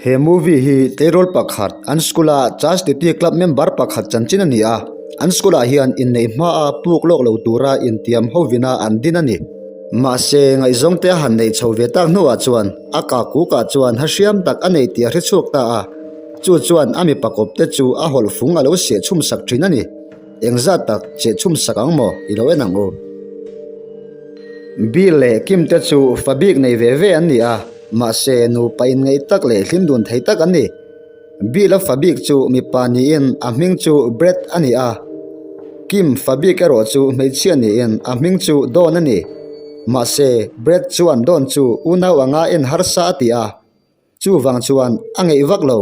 He movie hi tleirawl pakhat an school a Chastity club member pakhat chanchin a ni a, an school ah hian inneih hma a puk lawk lo tura intiam hovin a an din a ni. Mahse ngaihzawng te a han neih chho ve tak hnuah chuan a kah kukah chuan ha hriam tak a nei tih a hre chhuak ta a, chu chuan a mipa kawp te chu a hawlh fung a lo seh chhum sak thin a ni. Engzat tak cheh chhum sak ang maw i lo en ang u. Bill leh Kim te chu fa bik nei ve ve an ni a. Mahse, nupa inngeih tak leh hlim dun thei tak an ni. Bill-a fa bik chu mipa niin a hming chu Brett a ni a. Kim fa bik erawh chu hmeichhia niin a hming chu Dawn a ni. Mahse, Brett chuan Dawn chu unau anga en harsa a ti a, chuvang chuan a ngeih vak lo.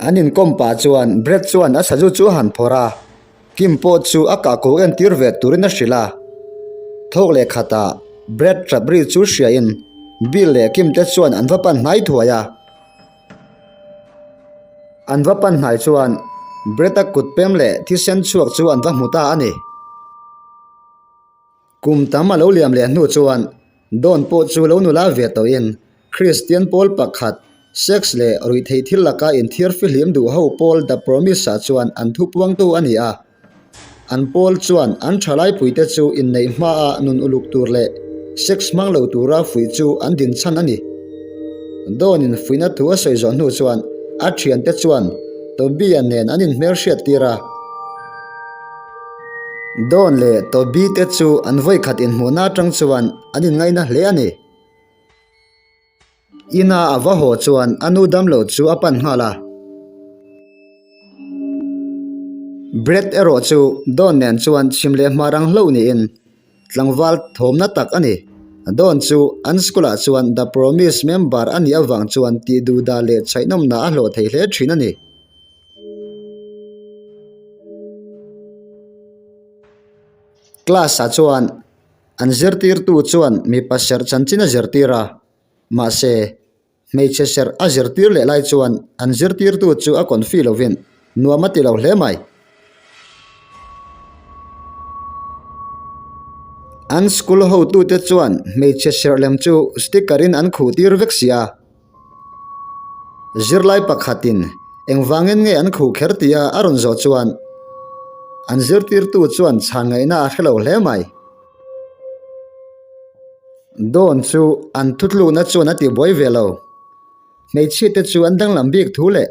An inkawm pah chuan Brett chuan a sazu chu a han phawrh a, Kim pawh chu a kahkuh entir ve turin a hrilh a. Thawk leh khatah Brett tap ri chu hriain Bill leh Kim te chuan an va pan hnai thuai a. An va pan hnai chuan Brett-a kut pem leh thisen chhuak chu an va hmu ta a ni. Kum tam a lo liam leh hnu chuan Dawn pawh chu lo nula ve tawhin Kristian pawl pakhat, sex leh ruihtheih thil laka inthiar fihlim duh ho pawl The Promise-ah chuan an thupuangtu a ni a. An pawl chuan an thalaipuite chu inneih hmaa nun uluk tur leh sex hmang lo tura fuih chu an dinchhan a ni. Dawn-in fuihna thu a sawi zawh hnu chuan a thiante chuan Toby-a nen an inhmelhriat tir a. Dawn leh Toby te chu an vawikhat inhmuhna atang chuan an inngaina hle a ni. Ina a va haw chuan a nu damlo chu a pan nghal a. Brett erawh chu Dawn nen chuan chhim leh hmar ang hlo niin tlangval thawmna tak a ni. Dawn chu an school ah chuan The Promise member a nih avang chuan tihduhdah leh chhaihnawmna a hlawh thei hle thin a ni. Class ah chuan an zirtirtu chuan mipa serh chanchin a zirtir a, mahse hmeichhe serh a zirtir leh lai chuan an zirtirtu chu a confi lovin nuam a ti lo hle mai. An school hotute chuan hmeichhe serh lem chu sticker in an khuh tir vek si a. Zirlai pakhatin engvangin nge an khuh kher tia a rawn zawh chuan an zirtirtu chuan chhan ngaihna a hre lo hle mai. Dawn chu an thutlukna chuan a tibuai ve lo. Hmeichhiate chu an danglam bik thu leh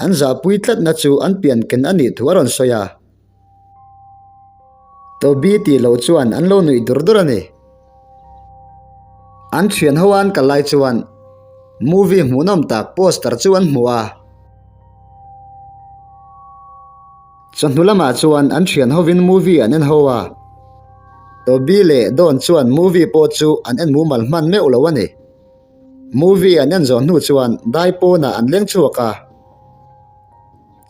an zahpui tlatna chu an pianken a nih thu a rawn sawi a. Toby tih loh chuan an lo nuih dur dur a ni. An thian ho an kal lai chuan movie hmuhnawm tak poster chu an hmu a. Chawhnu lamah chuan an thian hovin movie an en ho a. Toby leh Dawn chuan movie pawh chu an en mumal hman meuh lo a ni. Movie an en zawh hnu chuan dai pawnah an leng chhuak a.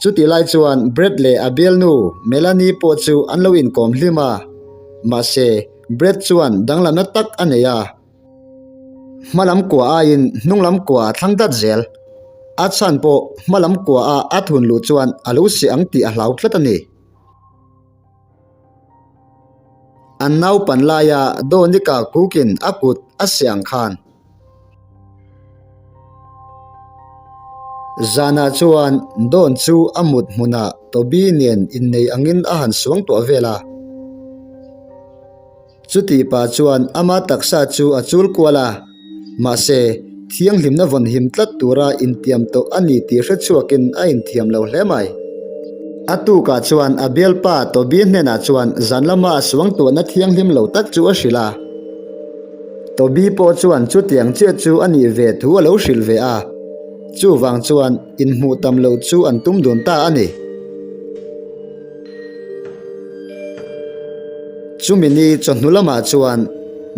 Chutih lai chuan Brett leh a bialnu Melanie pawh chu an lo inkawm hlim a, mahse Brett chuan danglamna tak a nei a. Hmalam kua aiin hnunglam kua a thlang dat zel. A chhan pawh hmalam kua a a thun luh chuan a lo seh ang tih a hlau tlat a ni. An naupan laia Donika kukin a kut a seh ang khan. Zanah chuan Dawn chu a mut hmunah Toby nen innei angin a han suang tuah vel a. Chutih pah chuan ama taksa chu a chul kual a, mahse, thianghlimna vawnhim tlat tura intiam tawh a ni tih hre chhuakin a inthiam lo hle mai. A tukah chuan a bialpa Toby hnenah chuan zan lama a suang tuahna thianghlim lo tak chu a hrilh a. Toby pawh chuan chutiang chiah chu a nih ve thu a lo hrilh ve a, chuvang chuan inhmuh tam loh chu an tum dun ta a ni. Chumi ni chawhnu lamah chuan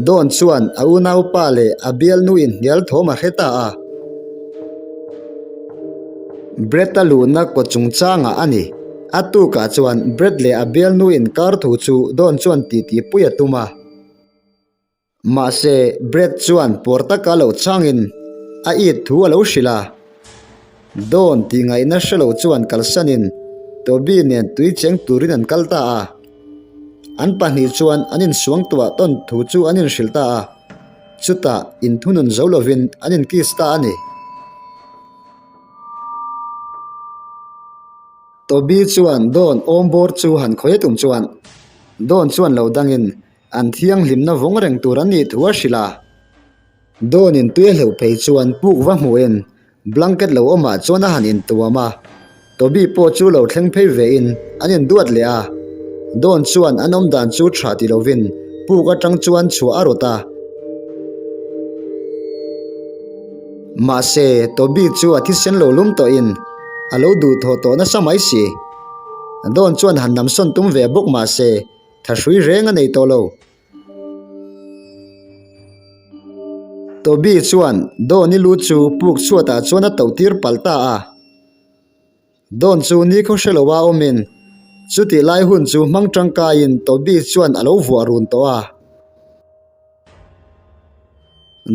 Dawn chuan a unaupa leh a bialnu inhnial thawm a hre ta a. Brett-a luhna kaw chungchangah a ni. A tukah chuan Brett leh a bialnu inkar thu chu Dawn chuan titipui a tum a. Mahse, Brett chuan puar taka lo changin a it thu a lo hrilh a. Dawn tih ngaihna hre lo chuan kalsanin Toby nen tui cheng turin an kal ta a. An pahnih chuan an insuangtuah tawn thu chu an inhrilh ta a. Chutah inthunun zo lovin an inkiss ta a ni. Toby chuan Dawn awmbawr chu han khawih a tum chuan Dawn chuan lo dangin an thianghlimna vawng reng tur an nih thu a hrilh a. Dawnin tui a hleuh phei chuan puk va hmuhin blanket lo awmah chuan a han intuam a, Toby pawh chu lo thleng phei vein an induat leh a. Dawn chuan an awmdan chu tha ti lovin puk atang chuan chhuah a rawt a. Mahse, Toby chu a thisen lo lum tawhin a lo duhthawh tawh nasa mai si. Dawn chuan han namsawn tum ve bawk mahse, thahrui reng a nei tawh lo. Toby chuan Dawn-i lu chu puk chhuatah chuan a toh tir palh ta a. Dawn chu nikhaw hre loa awmin chutih lai hun chu hmang tangkaiin Toby chuan a lo vuah run tawh a.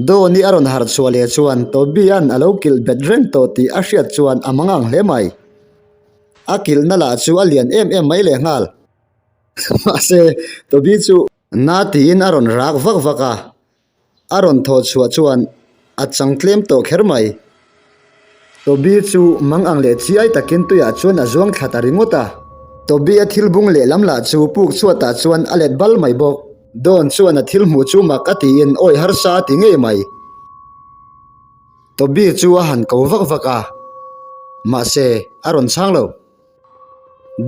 Dawn-i a rawn harh chhuah leh chuan Toby-a'n a lo kilh bet reng tawh tih a hriat chuan a mangang hle mai. A kilhna lah chu a lian em em mai lehnghal. Mahse, Toby chu na tiin a rawn rak vak vak a, a rawn thawh chhuah chuan a chang tlem tawh kher mai. Toby chu mang ang leh chiai takin tuiah chuan a zuang thla ta ringawt a. Toby a thil bung lehlam lah chu puk chhuatah chuan a let bal mai bawk. Dawn chuan a thil hmuh chu mak a tiin awi harsa a ti ngei mai. Toby chu a han ko vak vak a, mahse a rawn chhang lo.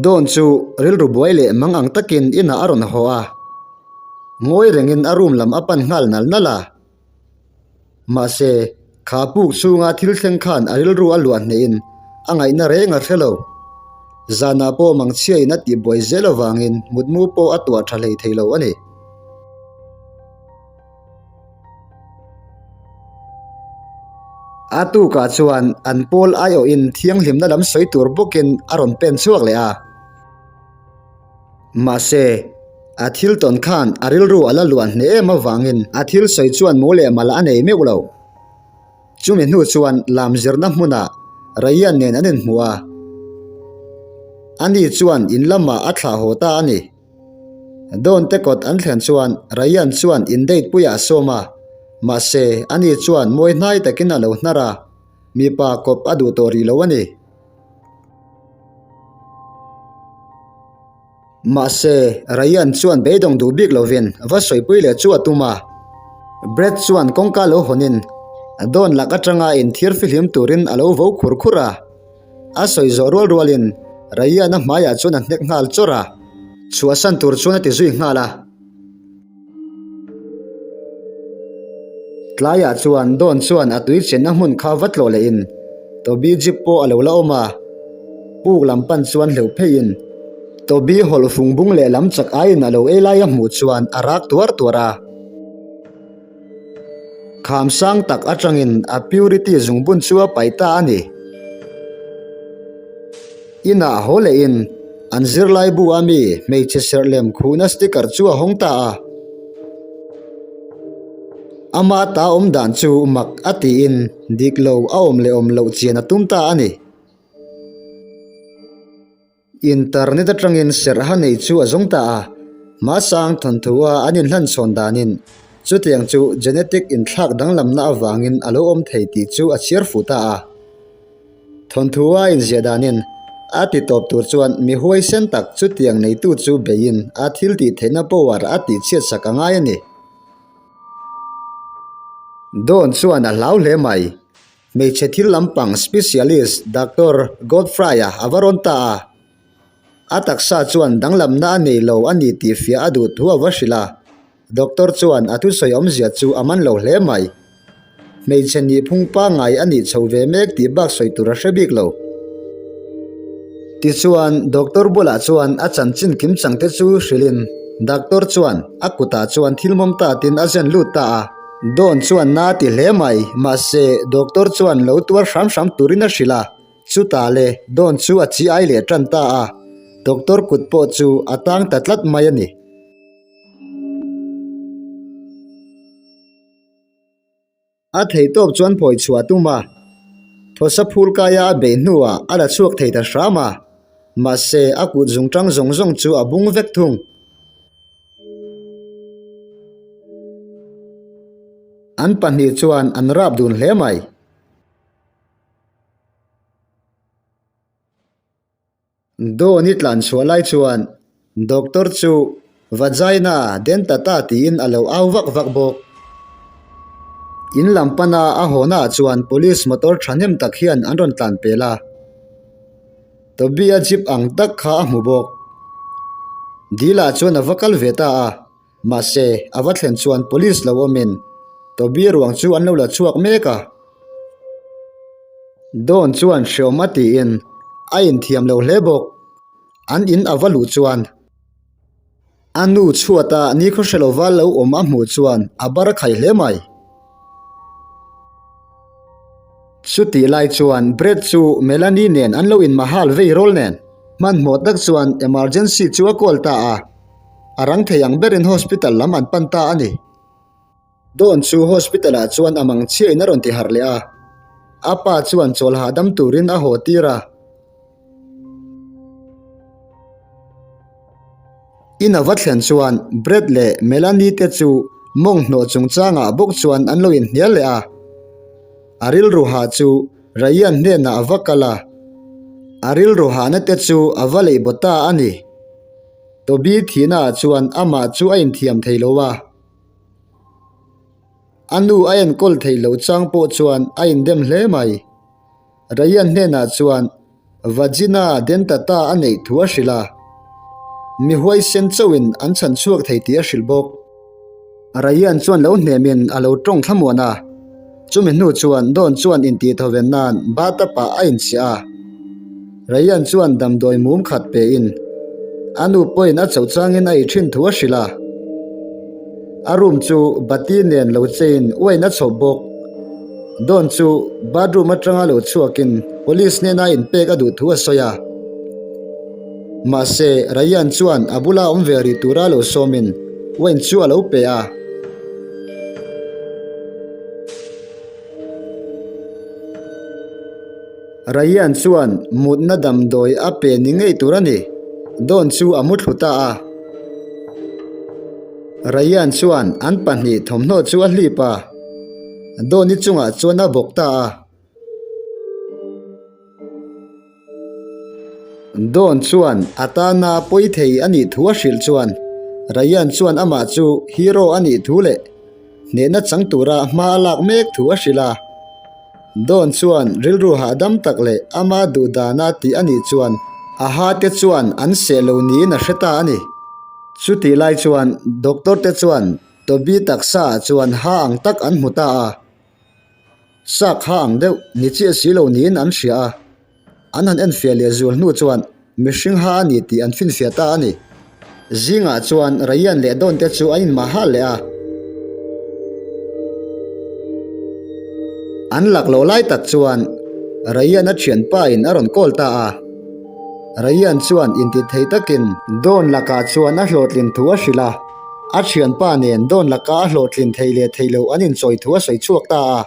Dawn chu rilru buai leh mang ang takin inah a rawn haw a, ngawi rengin a room lam a pan nghal nal nal a. Mahse, kha puk chhunga thil thleng khan a rilru a luah hnehin a ngaihna reng a hre lo. Zanah pawh mangchhiain a tihbuai zel avangin mutmu pawh a tuah tha hlei thei lo a ni. A tukah chuan an pawl aiawhin thianghlimna lam sawi tur bawkin a rawn pen chhuak leh a. Mahse, a thil tawn khan a rilru a la luah hneh em avangin a thil sawi chuan mu leh mal a nei meuh lo. Chumi hnu chuan lam zirna hmunah Ryan nen an inhmu a, ani chuan in lamah a thlah haw ta a ni. Dawn te kawt an thlen chuan Ryan chuan in date puiah a sawm a, mahse ani chuan mawi hnai takin a lo hnar a, mipa kawp a duh tawh rih lo a ni. Mahse Ryan chuan beidawng duh bik lovin va sawipui leh chu a tum a, Brad chuan kawngka lo hawnin Dawn lak atanga inthiar fihlim turin a lo vo khur khur a. A sawi zawh rual rualin Ryan-a hmaiah chuan a hnek nghal chawrh a, chhuahsan tur chuan a ti zui nghal a. Tlaiah chuan Dawn chuan a tui chenna hmun kha va tlawh lehin Toby jeep pawh a lo la awm a, puk lam pan chuan hleuh pheiin Toby hawlh fung bung leh lam chak aiin a lo ei lai a hmuh chuan a rak tuar tuar a. Kham sang tak atangin a purity zungbun chu a paih ta a ni. Inah haw lehin an zirlai bu a mi hmeichhe serh lem khuhna sticker chu a hawng ta a. Ama ta awm dan chu mak a tiin dik lo a awm leh awm loh chian a tum ta a ni. Internet atangin serha nei chu a zawng ta a, hmasang thawnthua an inhlanchhawn danin chutiang chu genetic inthlak danglamna avangin a lo awm thei tih chu a chhiar fuh ta a. Thawnthua inziah danin a ti tawp tur chuan mi huaisen tak chutiang neitu chu beiin a thil tih theihna power a tihchhiatsak a ngai a ni. Dawn chuan a hlau hle mai. Hmeichhe thil lampang specialist Doctor Godfrey-a a va rawn ta a, a taksa chuan danglamna a nei lo a ni tih fiah a duh thu a va hrilh a, doctor chuan a thusawi awmzia chu a man lo hle mai. Hmeichhe nihphung pangngai a nih chho ve mek tih bak sawi tur a hre bik lo. Tichuan, doctor bulah chuan a chanchin kimchang te chu hrilhin doctor chuan a kutah chuan thil mawm tatin a zen lut ta a. Dawn chuan na ti hle mai, mahse doctor chuan lo tuar hram hram turin a hrilh a, chutah le Dawn chu a chi ai leh tan ta a, doctor kut pawh chu a tang ta tlat mai a ni. A theihtawp chuan phawi chhuah a tum a, thawsa phul kaia a beih hnuah a la chhuak thei ta hram a, mahse a kut zungtang zawng zawng chu a bung vek thung. An pahnih chuan an rap dun hle mai. Dawn i tlan chhuah lai chuan Doctor chu Vagina dentata tiin a lo au vak vak bawk. In lam pana a hawna ah chuan police motor thahnem tak hian an rawn tlan pel a. Toby-a jeep ang tak kha a hmu bawk. Dil ah chuan a va kal ve ta a. Mahse, a va thlen chuan police lo awmin Toby ruang chu an lo la chhuak mek a. Dawn chuan hreawm a tiin a inthiam lo hle bawk. An in a va luh chuan a nu chhuata nikhaw hre lova lo awm a hmuh chuan a bar a khai hle mai. Chutih lai chuan Brett chu Melanie nen an lo inmahal vei rawl nen hmanhmawh tak chuan emergency chu a call ta a. A rang thei ang berin hospital lam an pan ta a ni. Dawn chu hospital ah chuan a mang chhiain a rawn ti harh leh a, a pa chuan chawl hahdam turin a haw tir a. In a va thlen chuan Brett leh Melanie te chu mawng hnawh chungchangah bawk chuan an lo inhnial leh a. A rilru hah chu Ryan hnenah a va kal a, a rilru hahna te chu a va leih baw ta a ni. Toby thihna ah chuan amah chu a inthiam thei lo a. A nu a enkawl theih loh chang pawh chuan a indem hle mai. Ryan hnenah chuan Vagina dentata a neih thu a hrilh a, mi huaisen chauhin an chhan chhuak thei tih a hrilh bawk. Ryan chuan lo hnemin a lo tawng thlamuan a, chumi hnu chuan Dawn chuan intihthawen nan bathtub ah a inchhiah a. Ryan chuan damdawi mum khat pein a nu pawhin a chauh changin a ei thin thu a hrilh a. A room chu bati nen lo chein uain a chhawp bawk. Dawn chu bathroom atanga lo chhuakin police hnena inpek a duh thu a sawi a. Mahse, Ryan chuan a bula awm ve rih tura lo sawmin wine chu a lo pe a. Ryan chuan mutna damdawi a pe ni ngei tur a ni. Dawn chu a mu thlu ta a. Ryan chuan an pahnih thawmhnaw chu a hlip a. Dawni chungah chuan a bawk ta a. Dawn chuan a tana pawi thei a nih thu a hrilh chuan Ryan chuan amah chu hero a nih thu leh hnehna chang tura hma a lak mek thu a hrilh a. Dawn chuan rilru hahdam tak leh ama duh dana tih a nih chuan a ha te chuan an seh lo niin a hre ta a ni. Chutih lai chuan doctor te chuan Toby taksa ah chuan ha ang tak an hmu ta a. Sak ha ang deuh ni chiah si lo niin an hria a, an han enfiah leh zual hnu chuan mihring ha a ni tih an finfiah ta a ni. Zingah chuan Ryan leh Dawn te chu an inmah hal leh a. An lak loh lai tak chuan Ryan a thianpa in a rawn call ta a. Ryan chuan intithei takin Dawn lakah chuan a hlawhtlin thu a hrilh a. A thianpa nen Dawn laka a hlawhtlin thei leh thei loh an inchawi thu a sawi chhuak ta a.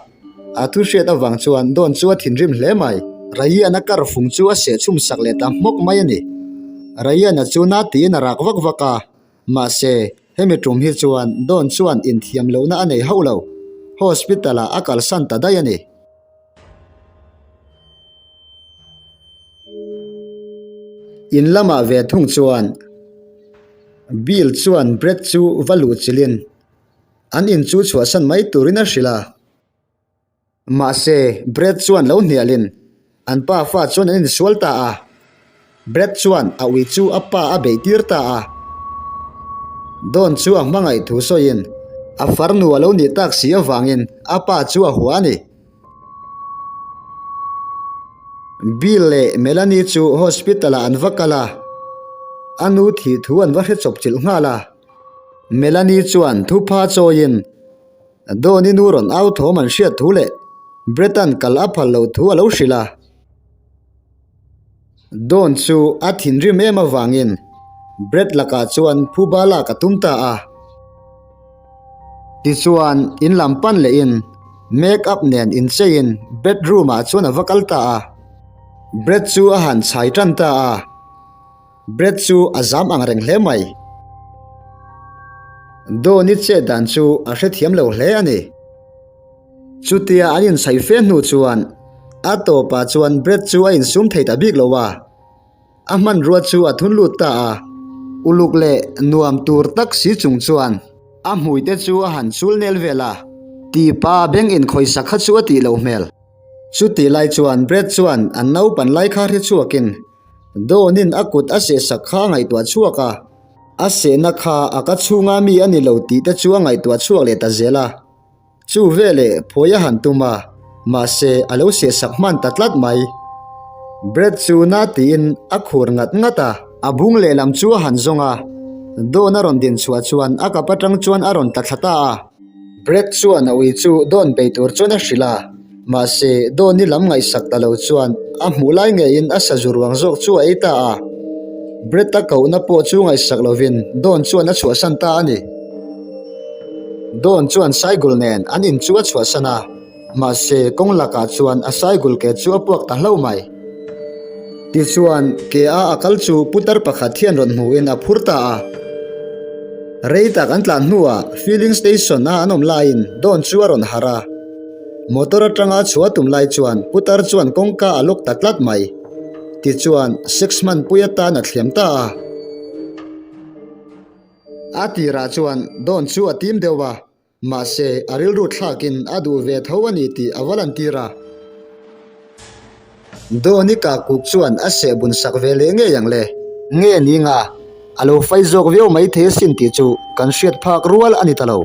A thu hriat avang chuan Dawn chu a thinrim hle mai. Ryan-a kar fung chu a seh chhum sak leh ta hmawk mai a ni. Ryan-a chu na tiin a rak vak vak a. Mahse, hemi tum hi chuan Dawn chuan inthiam lohna a nei hauh lo. Hospital-ah a kalsan ta daih a ni. In lamah ve thung chuan Bill chuan Brad chu va luh chilhin an in chu chhuahsan mai turin a hrilh a. Mahse, Brad chuan lo hnialin an pa fa chuan an insual ta a. Brad chuan a ui chu a pa a beih tir ta a. Don chu a hmangaih thu sawiin a farnu a lo nih tak si avangin a pa chu a hua a ni. Bill leh Melanie chu hospital ah an va kal a, a nu thih thu an va hre chawp chilh nghal a. Melanie chuan thupha chawiin Donnie nu rawn au thawm an hriat thu leh Brett-a'n kal a phal loh thu a lo hrilh a. Don chu a thinrim em avangin Brett lakah chuan phuba lak a tum ta a. Tichuan in lam pan lehin make up nen incheiin bedroom ah chuan a va kal ta a. Brett chu a han chhai tan ta a. Brett chu a zam ang reng hle mai. Don-i chet dan chu a hrethiam lo hle a ni. Chutia an inchhai fe hnu chuan a tawpah chuan Brett chu a insum thei ta bik lo a. A hmanrua chu a thun lut ta a. Uluk leh nuam tur tak si chung chuan a hmui te chu a han chul nel vel a. Tipa beng inkhawisa kha chu a tih loh hmel. Chutih lai chuan Brad chuan an naupan lai kha hre chhuakin Dawn-in a kut a sehsak kha a ngaihtuah chhuak a. A sehna kha a ka chhunga mi a ni lo tih te chu a ngaihtuah chhuak leh ta zel a. Chu veleh phawi a han tum a, mahse a lo sehsak hman ta tlat mai. Brad chu na tiin a khur ngat ngat a. A bung lehlam chu a han zawng a, Dawn a rawn din chhuah chuan a kap atang chuan a rawn tla thla ta a. Brad chuan a ui chu Dawn bei tur chuan a hrilh a, mahse Dawn-i lam ngaihsak ta lo chuan a hmuh lai ngeiin a sazu ruang zawk chu a ei ta a. Brad-a kohna pawh chu ngaihsak lovin Dawn chuan a chhuahsan ta a ni. Dawn chuan Saigul nen an in chu a chhuahsan a, mahse kawng lakah chuan a Saigul ke chu a puak ta hlauh mai. Tichuan, ke a a kal chu putar pakhat hian rawn hmuhin a phur ta a. Rei tak an tlan hnuah filling station a an awm laiin Dawn chu a rawn harh a. Motor atanga chhuah tum lai chuan putar chuan kawngka a lock ta tlat mai. Tichuan, sex hmanpui atan a thliam ta a. A tirah chuan Dawn chu a tim deuh a, mahse a rilru thlakin a duh ve tho a ni tih a va lantir a. Dawn-i kakuk chuan a seh bun sak ve leh ngei ang le. Nge ni nga, a lo fai zawk viau mai thei asin tih chu kan hriat phak rual a ni ta lo.